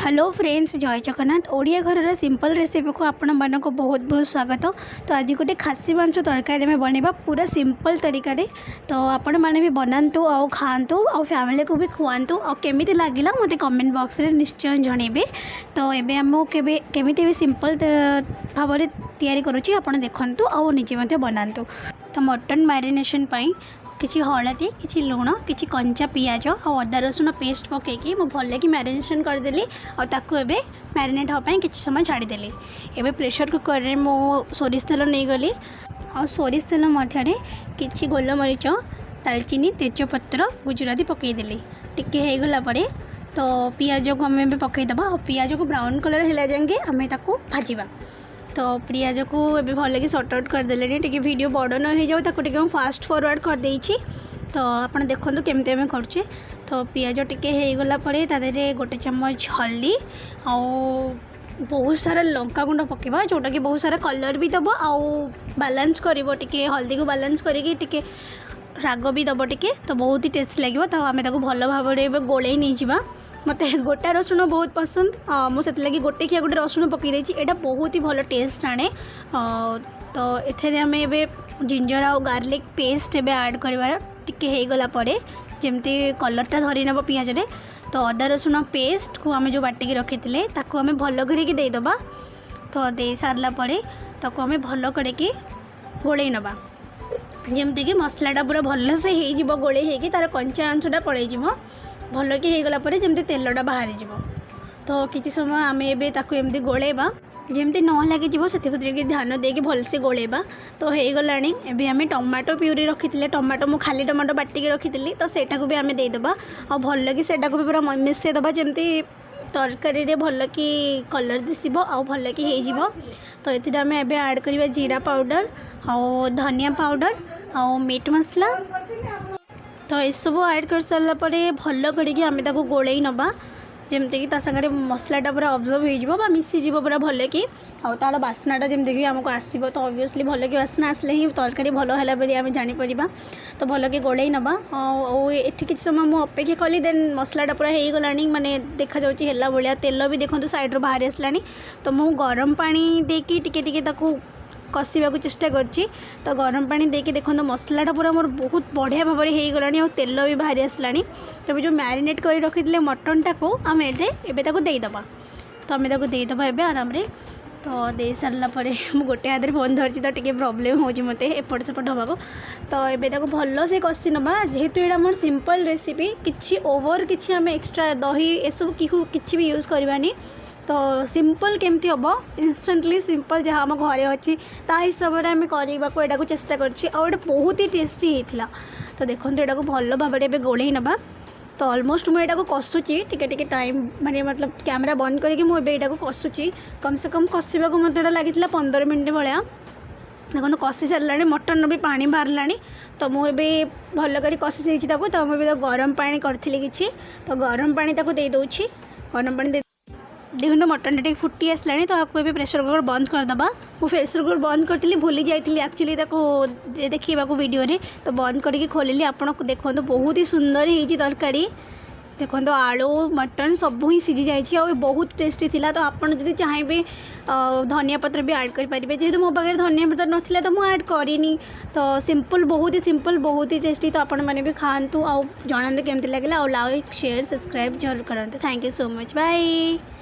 Hello friends, ଜୟ ଜଗନ୍ନାଥ। ଓଡ଼ିଆ ଘରର simple ରେସିପିକୁ ଆପଣମାନଙ୍କୁ ବହୁତ ବହୁତ ସ୍ୱାଗତ। ତ ଆଜି ଗୋଟେ ଖାସି ମାଂସ ତରକାରୀ ଆମେ ବନେଇବା ପୁରା ସିମ୍ପଲ୍ ତରିକାରେ। ତ ଆପଣମାନେ ବି ବନାନ୍ତୁ ଆଉ ଖାଆନ୍ତୁ ଆଉ ଫ୍ୟାମିଲିକୁ ବି ଖୁଆନ୍ତୁ। ଆଉ କେମିତି ଲାଗିଲା, ମୋତେ କମେଣ୍ଟ ବକ୍ସରେ ନିଶ୍ଚୟ ଜଣେଇବେ। ତ ଏବେ ମୁଁ କେବେ କେମିତି ବି ସିମ୍ପଲ୍ ଭାବରେ ତିଆରି କରୁଛି, ଆପଣ ଦେଖନ୍ତୁ ଆଉ ନିଜେ ମଧ୍ୟ ବନାନ୍ତୁ। ତ ମଟନ୍ ମ୍ୟାରିନେସନ୍ ପାଇଁ କିଛି ହଳଦୀ, କିଛି ଲୁଣ, କିଛି କଞ୍ଚା ପିଆଜ ଆଉ ଅଦା ରସୁଣ ପେଷ୍ଟ ପକାଇକି ମୁଁ ଭଲକି ମ୍ୟାରିନେସନ୍ କରିଦେଲି। ଆଉ ତାକୁ ଏବେ ମ୍ୟାରିନେଟ୍ ହେବା ପାଇଁ କିଛି ସମୟ ଛାଡ଼ିଦେଲି। ଏବେ ପ୍ରେସର୍ କୁକର୍ରେ ମୁଁ ସୋରିଷ ତେଲ ନେଇଗଲି ଆଉ ସୋରିଷ ତେଲ ମଧ୍ୟରେ କିଛି ଗୋଲମରିଚ, ଡାଲଚିନି, ତେଜପତ୍ର, ଗୁଜୁରାତି ପକାଇଦେଲି। ଟିକେ ହେଇଗଲା ପରେ ତ ପିଆଜକୁ ଆମେ ଏବେ ପକାଇଦେବା ଆଉ ପିଆଜକୁ ବ୍ରାଉନ୍ କଲର୍ ହେଲା ଯାଏଁକେ ଆମେ ତାକୁ ଭାଜିବା। ତ ପିଆଜକୁ ଏବେ ଭଲକି ସର୍ଟ ଆଉଟ୍ କରିଦେଲେଣି। ଟିକେ ଭିଡ଼ିଓ ବଡ଼ ନ ହେଇଯାଉ, ତାକୁ ଟିକେ ମୁଁ ଫାଷ୍ଟ ଫରୱାର୍ଡ଼ କରିଦେଇଛି। ତ ଆପଣ ଦେଖନ୍ତୁ କେମିତି ଆମେ କରୁଛେ। ତ ପିଆଜ ଟିକେ ହେଇଗଲା ପରେ ତା ଦେହରେ ଗୋଟେ ଚାମଚ ହଳଦୀ ଆଉ ବହୁତ ସାରା ଲଙ୍କା ଗୁଣ୍ଡ ପକାଇବା, ଯେଉଁଟାକି ବହୁତ ସାରା କଲର୍ ବି ଦେବ ଆଉ ବାଲାନ୍ସ କରିବ ଟିକେ, ହଳଦୀକୁ ବାଲାନ୍ସ କରିକି ଟିକେ ରାଗ ବି ଦେବ ଟିକେ। ତ ବହୁତ ହି ଟେଷ୍ଟି ଲାଗିବ। ତ ଆମେ ତାକୁ ଭଲ ଭାବରେ ଏବେ ଗୋଳେଇ ନେଇଯିବା। ମୋତେ ଗୋଟା ରସୁଣ ବହୁତ ପସନ୍ଦ, ମୁଁ ସେଥିଲାଗି ଗୋଟେ ଖିଆ ଗୋଟେ ରସୁଣ ପକାଇ ଦେଇଛି। ଏଇଟା ବହୁତ ହି ଭଲ ଟେଷ୍ଟ ଆଣେ। ତ ଏଥିରେ ଆମେ ଏବେ ଜିଞ୍ଜର ଆଉ ଗାର୍ଲିକ୍ ପେଷ୍ଟ ଏବେ ଆଡ଼୍ କରିବା ଟିକେ ହେଇଗଲା ପରେ, ଯେମିତି କଲର୍ଟା ଧରି ନେବ ପିଆଜରେ। ତ ଅଦା ରସୁଣ ପେଷ୍ଟକୁ ଆମେ ଯେଉଁ ବାଟିକି ରଖିଥିଲେ, ତାକୁ ଆମେ ଭଲ କରିକି ଦେଇଦେବା। ତ ଦେଇ ସାରିଲା ପରେ ତାକୁ ଆମେ ଭଲ କରିକି ଗୋଳେଇ ନେବା, ଯେମିତିକି ମସଲାଟା ପୁରା ଭଲସେ ହେଇଯିବ, ଗୋଳେଇ ହେଇକି ତା'ର କଞ୍ଚା ଅଂଶଟା ପଳେଇଯିବ। ଭଲକି ହେଇଗଲା ପରେ ଯେମିତି ତେଲଟା ବାହାରିଯିବ। ତ କିଛି ସମୟ ଆମେ ଏବେ ତାକୁ ଏମିତି ଗୋଳେଇବା, ଯେମିତି ନ ଲାଗିଯିବ ସେଥିପ୍ରତି ଟିକେ ଧ୍ୟାନ ଦେଇକି ଭଲସେ ଗୋଳେଇବା। ତ ହେଇଗଲାଣି। ଏବେ ଆମେ ଟମାଟୋ ପ୍ୟୁରି ରଖିଥିଲେ, ଟମାଟୋ ମୁଁ ଖାଲି ଟମାଟୋ ବାଟିକି ରଖିଥିଲି, ତ ସେଇଟାକୁ ବି ଆମେ ଦେଇଦେବା ଆଉ ଭଲକି ସେଇଟାକୁ ବି ପୁରା ମିଶାଇ ଦେବା, ଯେମିତି ତରକାରୀରେ ଭଲକି କଲର୍ ଦିଶିବ ଆଉ ଭଲକି ହେଇଯିବ। ତ ଏଥିରେ ଆମେ ଏବେ ଆଡ଼୍ କରିବା ଜିରା ପାଉଡ଼ର ଆଉ ଧନିଆ ପାଉଡ଼ର ଆଉ ମିଟ୍ ମସଲା। ତ ଏସବୁ ଆଡ଼୍ କରିସାରିଲା ପରେ ଭଲ କରିକି ଆମେ ତାକୁ ଗୋଳେଇ ନେବା, ଯେମିତିକି ତା ସାଙ୍ଗରେ ମସଲାଟା ପୁରା ଅବଜର୍ଭ ହେଇଯିବ ବା ମିଶିଯିବ ପୁରା ଭଲକି ଆଉ ତା'ର ବାସ୍ନାଟା ଯେମିତିକି ଆମକୁ ଆସିବ। ତ ଅବଭିୟସଲି ଭଲକି ବାସ୍ନା ଆସିଲେ ହିଁ ତରକାରୀ ଭଲ ହେଲା ବୋଲି ଆମେ ଜାଣିପାରିବା। ତ ଭଲକି ଗୋଳେଇ ନେବା। ଆଉ ଏଠି କିଛି ସମୟ ମୁଁ ଅପେକ୍ଷା କଲି। ଦେନ୍ ମସଲାଟା ପୁରା ହେଇଗଲାଣି, ମାନେ ଦେଖାଯାଉଛି ହେଲା ଭଳିଆ। ତେଲ ବି ଦେଖନ୍ତୁ ସାଇଡ଼୍ରୁ ବାହାରି ଆସିଲାଣି। ତ ମୁଁ ଗରମ ପାଣି ଦେଇକି ଟିକେ ଟିକେ ତାକୁ କଷିବାକୁ ଚେଷ୍ଟା କରିଛି। ତ ଗରମ ପାଣି ଦେଇକି ଦେଖନ୍ତୁ, ମସଲାଟା ପୁରା ମୋର ବହୁତ ବଢ଼ିଆ ଭାବରେ ହେଇଗଲାଣି ଆଉ ତେଲ ବି ବାହାରି ଆସିଲାଣି। ତେବେ ଯେଉଁ ମ୍ୟାରିନେଟ୍ କରି ରଖିଥିଲେ ମଟନ୍ଟାକୁ ଆମେ ଏଠି ଏବେ ତାକୁ ଦେଇଦେବା। ତ ଆମେ ତାକୁ ଦେଇଦେବା ଏବେ ଆରାମରେ। ତ ଦେଇ ସାରିଲା ପରେ ମୁଁ ଗୋଟେ ହାତରେ ଫୋନ୍ ଧରିଛି, ତ ଟିକେ ପ୍ରୋବ୍ଲେମ୍ ହେଉଛି ମୋତେ ଏପଟ ସେପଟ ହେବାକୁ। ତ ଏବେ ତାକୁ ଭଲସେ କଷି ନେବା। ଯେହେତୁ ଏଇଟା ଆମର ସିମ୍ପଲ୍ ରେସିପି, କିଛି ଓଭର୍ କିଛି ଆମେ ଏକ୍ସଟ୍ରା ଦହି ଏସବୁ କିଛି ବି ୟୁଜ୍ କରିବାନି। ତ ସିମ୍ପଲ୍ କେମିତି ହେବ, ଇନଷ୍ଟାଣ୍ଟଲି ସିମ୍ପଲ୍, ଯାହା ଆମ ଘରେ ଅଛି ତା ହିସାବରେ ଆମେ କରିବାକୁ ଏଇଟାକୁ ଚେଷ୍ଟା କରିଛି। ଆଉ ଏଇଟା ବହୁତ ହି ଟେଷ୍ଟି ହେଇଥିଲା। ତ ଦେଖନ୍ତୁ, ଏଇଟାକୁ ଭଲ ଭାବରେ ଏବେ ଗୋଳେଇ ନେବା। ତ ଅଲମୋଷ୍ଟ ମୁଁ ଏଇଟାକୁ କଷୁଛି ଟିକେ ଟିକେ ଟାଇମ୍, ମାନେ ମତଲବ କ୍ୟାମେରା ବନ୍ଦ କରିକି ମୁଁ ଏବେ ଏଇଟାକୁ କଷୁଛି। କମ୍ ସେ କମ୍ କଷିବାକୁ ମୋତେ ଏଇଟା ଲାଗିଥିଲା 15 ମିନିଟ୍ ଭଳିଆ। ଦେଖନ୍ତୁ, କଷି ସାରିଲାଣି, ମଟନ୍ର ବି ପାଣି ବାହାରିଲାଣି। ତ ମୁଁ ଏବେ ଭଲ କରି କଷି ଦେଇଛି ତାକୁ। ତ ମୁଁ ଏବେ ଗରମ ପାଣି କରିଥିଲି କିଛି, ତ ଗରମ ପାଣି ତାକୁ ଦେଇଦେଉଛି। ଗରମ ପାଣି ଦେଇ ଦେଖନ୍ତୁ, ମଟନ୍ଟା ଟିକେ ଫୁଟି ଆସିଲାଣି। ତ ଆକୁ ଏବେ ପ୍ରେସର୍ କୁକର୍ ବନ୍ଦ କରିଦେବା। ମୁଁ ପ୍ରେସର୍ କୁକର୍ ବନ୍ଦ କରିଥିଲି, ଭୁଲି ଯାଇଥିଲି ଆକ୍ଚୁଆଲି ତାକୁ ଦେଖେଇବାକୁ ଭିଡ଼ିଓରେ। ତ ବନ୍ଦ କରିକି ଖୋଲିଲି, ଆପଣ ଦେଖନ୍ତୁ, ବହୁତ ହି ସୁନ୍ଦର ହେଇଛି ତରକାରୀ। ଦେଖନ୍ତୁ, ଆଳୁ ମଟନ୍ ସବୁ ହିଁ ସିଝି ଯାଇଛି ଆଉ ବହୁତ ଟେଷ୍ଟି ଥିଲା। ତ ଆପଣ ଯଦି ଚାହିଁବେ, ଧନିଆ ପତ୍ର ବି ଆଡ଼୍ କରିପାରିବେ। ଯେହେତୁ ମୋ ପାଖରେ ଧନିଆ ପତ୍ର ନଥିଲା, ତ ମୁଁ ଆଡ଼୍ କରିନି। ତ ସିମ୍ପଲ୍, ବହୁତ ହି ସିମ୍ପଲ୍, ବହୁତ ହି ଟେଷ୍ଟି। ତ ଆପଣମାନେ ବି ଖାଆନ୍ତୁ ଆଉ ଜଣାନ୍ତୁ କେମିତି ଲାଗିଲା। ଆଉ ଲାଇକ୍, ସେୟାର, ସବସ୍କ୍ରାଇବ୍ ଜରୁର କରନ୍ତୁ। Thank you so much, bye.